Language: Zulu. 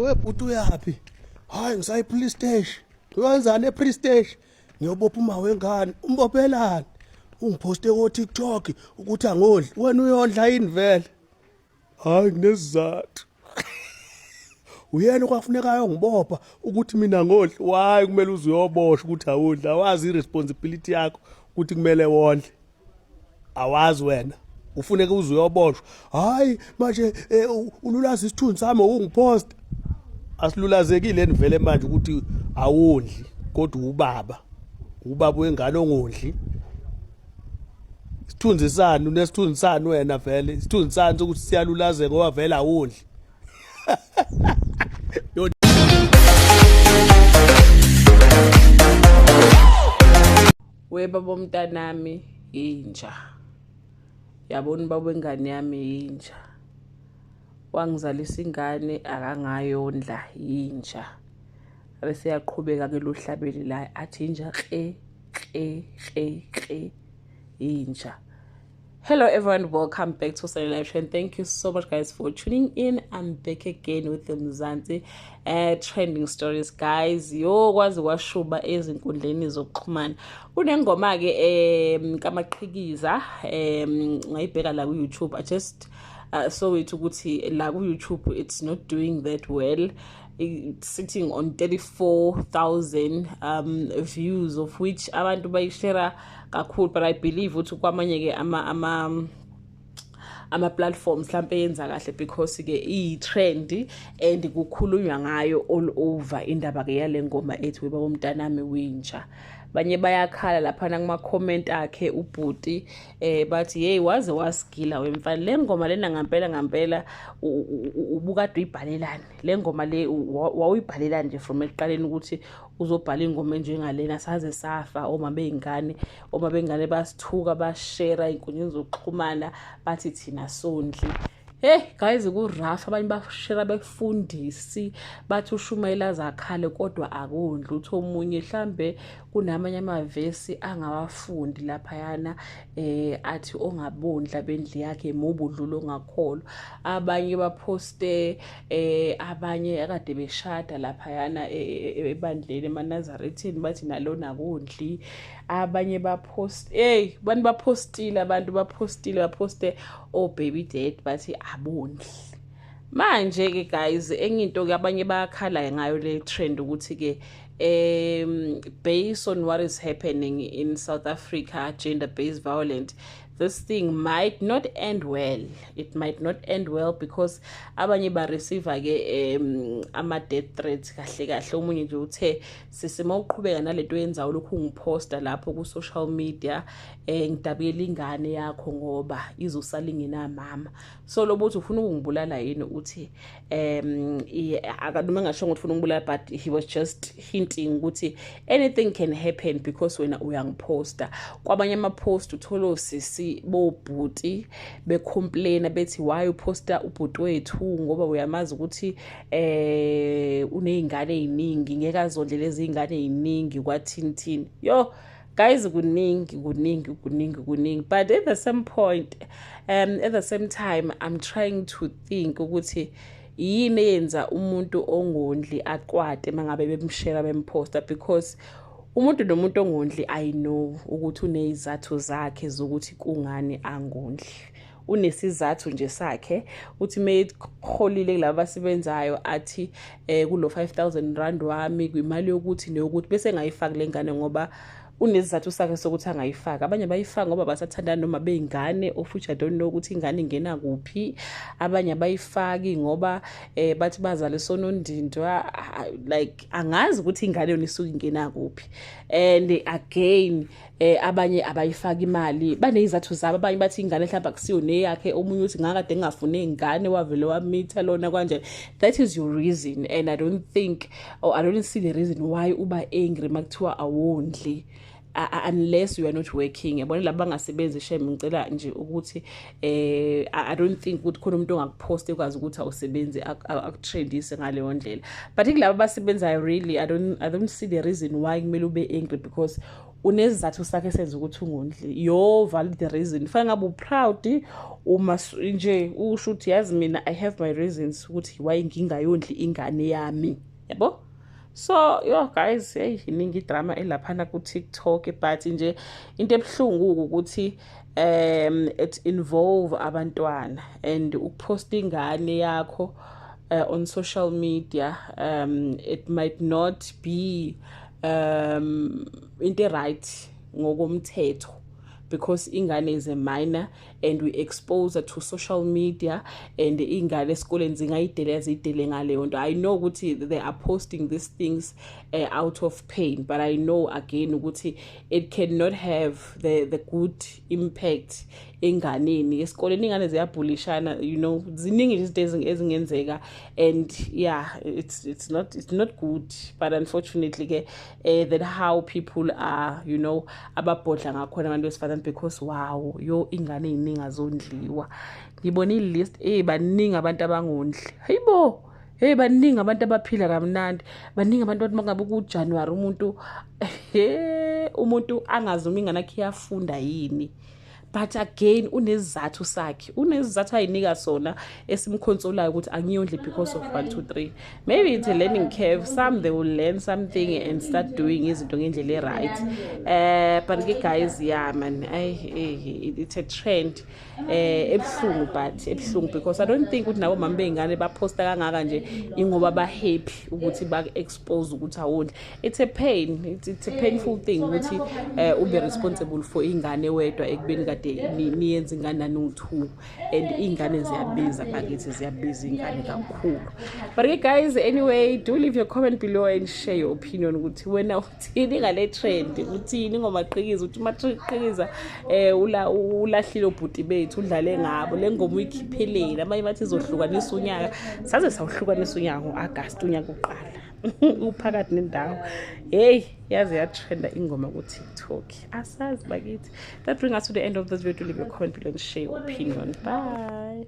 Webhuti, uyaphi? Hayi, ngisayi police station. Uyenzani e-police station? Ngiyobopha uma wengane. Umbophelani? Ungiphoste ko TikTok ukuthi angodli. Wena uyondla yini vele? Hayi, nginesizathu. Uyena okwafuneka ayongibopha ukuthi mina ngodli. Why kumele uze uyoboshwa ukuthi awudli? Awazi i-responsibility yakho ukuthi kumele wondle? Awazi wena ufuneka uze uyoboshwa? Hayi, manje ululaza isithunzi sami ungipost. Asilulazekile nivele manje ukuthi awondli, kodwa ubaba wengane ongondli. Isithunzi sani? Unesithunzi sani wena vele? Isithunzi sani sokuthi siyalulazeka ngoba vele awondli? We baba umntanami inja, yabona, ubaba wengane yami yinja, wangizalisa ingane akangayondla, yinja. Abese yaqhubeka ke lohlabeli la athi inja kle kle kle kle, inja. Hello everyone, welcome back to Sunny Live Trend. Thank you so much, guys, for tuning in. I'm back again with the Mzansi trending stories, guys. Yo, kwazi kwashuba ezinkundleni zokuxhumana. Kunengoma ke kaMaqhikiza ngayibheka la ku YouTube. I just saw it ukuthi la ku YouTube it's not doing that well. It's sitting on 34,000 views, of which abantu bayishare kakhulu, but I believe ukuthi kwamanye ke ama platforms mhlambe yenza kahle because ke iyi-trend and kukhulunywa ngayo all over. Indaba ke yale ngoma ethi "Weba bomntanami winja", banye bayakhala laphana kuma comment akhe ubhuti, bathi, "Hey, waze wasigila wemfana le ngoma lena. Ngampela ngampela ubukade uyibhalelani le ngoma le? Wawuyibhalelani nje from ekuqaleni ukuthi uzobhala ingoma enjengalena? Saze safa oma beyingane, oma bengane basithuka, bashare ey'nkundleni zokuxhumana, bathi thina sondli." Hey guys, ku-rough. Abanye bashare befundisi, bathi ushumayela zakhale kodwa akondli. Uthi omunye mhlambe kunamanye amavesi angawafundi laphayana, athi ongabondla bendlu yakhe mubudlula ongakholwa. Abanye baphoste abanye akade beshada laphayana ebandleni emaNazarethini, bathi nalona kondli. Abanye bapost, hey, abantu bapostile, abantu bapostile, baphoste oh baby dad, bathi abondli. Manje ke guys, enye into ke abanye bayakhala ngayo le trend ukuthi ke based on what is happening in South Africa, gender based violence, this thing might not end well. It might not end well because abanye ba receive ke ama death threats kahle kahle. Omunye nje uthe, "Sisima uqhubeka nalento yenzayo lokhu ungiposta lapho ku social media, ngidabukela ingane yakho ngoba izosala ingenamama. So lobuthi ufuna ukungibulala yini?" Uthi akanoma engasho ukuthi ufuna ukungibulala, but he was just hinting ukuthi anything can happen because wena uyangiphosta. Kwabanye ama-post uthola osisi bobhuti becomplaina, bethi, "Why uposta ubhuti wethu ngoba uyamazi ukuthi uney'ngane ey'ningi, ngeke azondle lezi y'ngane ey'ningi?" Kwathini thini. Yo guys, kuningi, kuningi, kuningi, kuningi. But at the same point, at the same time, I'm trying to think ukuthi yini eyenza umuntu ongondli akwate mangabe bemshare, bemphosta, because umuntu nomuntu ongondli, I know ukuthi unezizathu zakhe zokuthi kungani angondli. Unesizathu nje sakhe. Uthi meholile kulabo abasebenzayo, athi kulo R5000 wami kwimali yokuthi neyokuthi, bese engayifaki lengane ngoba unesizathu sakhe sokuthi angayifaki. Abanye bayifaka ngoba basathandana noma beyingane, of which I don't know ukuthi ingane ingena kuphi. Abanye abayifaki ngoba bathi bazale sonondindwa. Like, angazi ukuthi ingane yona isuke ingena kuphi. And again, abanye abayifaki imali banezizathu zabo. Abanye bathi ingane mhlawumbe akusiyo neyakhe. Omunye uthi, "Ngakade ngingafuni ingane, wavele wamitha lona kanje." That is your reason, and I don't think or I don't see the reason why uba angry makuthiwa awondli, unless you are not working. Yabona laba bangasebenzi, shem, ngicela nje ukuthi I don't think ukuthi khona umuntu ongakupost ekwazi ukuthi awusebenzi akutrendise ngaleyo ndlela. But kulabo abasebenzayo, really, I don't see the reason why kumele ube angry because Unesizathu sakhe senza ukuthi ungondli. Your valid reason, fanele ngabe uproud uma nje usho ukuthi, "Yazi mina, I have my reasons ukuthi why ngingayondli ingane yami," yabo. So yo guys, hey, iningi idrama elaphana ku TikTok, but nje into ebuhlungu ukuthi it involve abantwana and ukuposta ingane yakho on social media, it might not be into right ngokomthetho because ingane is a minor and we expose her to social media, and ingane esikoleni zingayidelela, ziyidele ngaleyo nto. I know ukuthi they are posting these things out of pain, but I know again ukuthi it cannot have the good impact enganeni. Esikoleni ingane ziyabhulishana, ziningi izinto ezingenzeka and yeah, it's not good. But unfortunately ke, that how people are, ababhodla ngakhona abantu besifazane, because wow, yo, ingane eziningi azondliwa. Ngibona i-list, baningi abantu abangondli. Hayibo, hey, baningi abantu abaphila kamnandi, baningi abantu bathi mangabe kuJanuary umuntu angazi uma ingane yakhe iyafunda yini. But again, unesizathu sakhe, unesizathu ayinika sona esimconsolayo ukuthi angiyondli because of 1 2 3. Maybe it's a learning curve. Some, they will learn something and start doing izinto ngendlela e-right. But ke guys, yeah man, ay, it's a trend ebuhlungu, but ebuhlungu because I don't think ukuthi nabo mama beyingane baposta kangaka nje ingoba ba happy ukuthi ba expose ukuthi awondli. It's a pain, it's a painful thing ukuthi ube responsible for ingane wedwa ekubeni kade niyenza ingane nanu-two, and iy'ngane ziyabiza bakithi, ziyabiza iy'ngane kakhulu. But ke guys, anyway, do leave your comment below and share your opinion ukuthi wena uthini ngale trend, uthini ngoMaqikiza, uthi uMaqikiza ula ulahlile ubhuti bethu, udlale ngabo, le ngoma uyikhipheleni. Abanye bathi izohlukanisa unyaka. Saze sawuhlukanisa unyaka ngo-August, unyaka uqala uphakathi nendawo. Hey, yaze yatrenda ingoma ku-TikTok, asazi bakithi. That bring us to the end of this video. Leave your comment below and share your opinion. Bye.